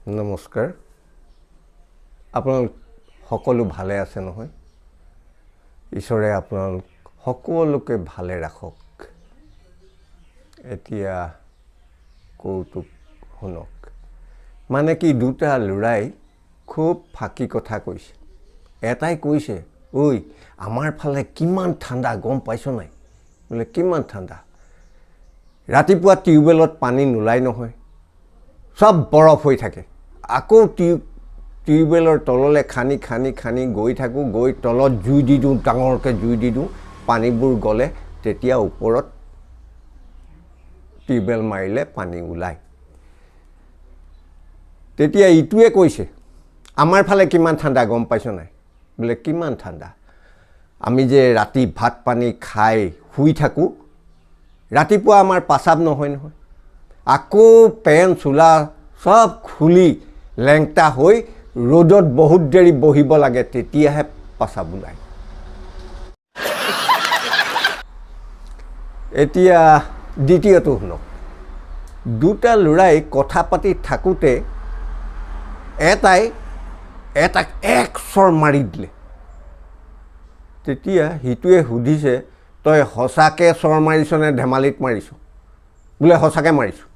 নমস্কাৰ। আপোনালোক সকলো ভালে আছে নহয়? ঈশ্বৰে আপোনালোক সকলোকে ভালে ৰাখক। এতিয়া কৌতুক শুনক। মানে কি, দুটা ল'ৰাই খুব ফাঁকি কথা কৈছে। এটাই কৈছে, ঐ আমাৰ ফালে কিমান ঠাণ্ডা গম পাইছ নাই? বোলে কিমান ঠাণ্ডা, ৰাতিপুৱা টিউবৱেলত পানী নোলায় নহয়, চব বৰফ হৈ থাকে। আকৌ টিউবৱেলৰ তললৈ খান্দি খান্দি খান্দি গৈ থাকোঁ, গৈ তলত জুই দি দিওঁ, ডাঙৰকৈ জুই দি দিওঁ, পানীবোৰ গ'লে তেতিয়া ওপৰত টিউবৱেল মাৰিলে পানী ওলায়। তেতিয়া ইটোৱে কৈছে, আমাৰ ফালে কিমান ঠাণ্ডা গম পাইছ নাই? বোলে কিমান ঠাণ্ডা, আমি যে ৰাতি ভাত পানী খাই শুই থাকোঁ, ৰাতিপুৱা আমাৰ পাচাব নহয় নহয়, আকৌ পেণ্ট চোলা চব খুলি লেংটা হৈ ৰ'দত বহুত দেৰি বহিব লাগে, তেতিয়াহে পাচাব ওলায়। এতিয়া দ্বিতীয়টো শুনক। দুটা ল'ৰাই কথা পাতি থাকোঁতে এটাই এটাক এক চৰ মাৰি দিলে। তেতিয়া সিটোৱে সুধিছে, তই সঁচাকৈ চৰ মাৰিছ নে ধেমালিত মাৰিছ? বোলে সঁচাকৈ মাৰিছোঁ।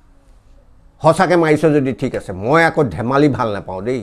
সঁচাকৈ মাৰিছ যদি ঠিক আছে, মই আকৌ ধেমালি ভাল নাপাওঁ দেই।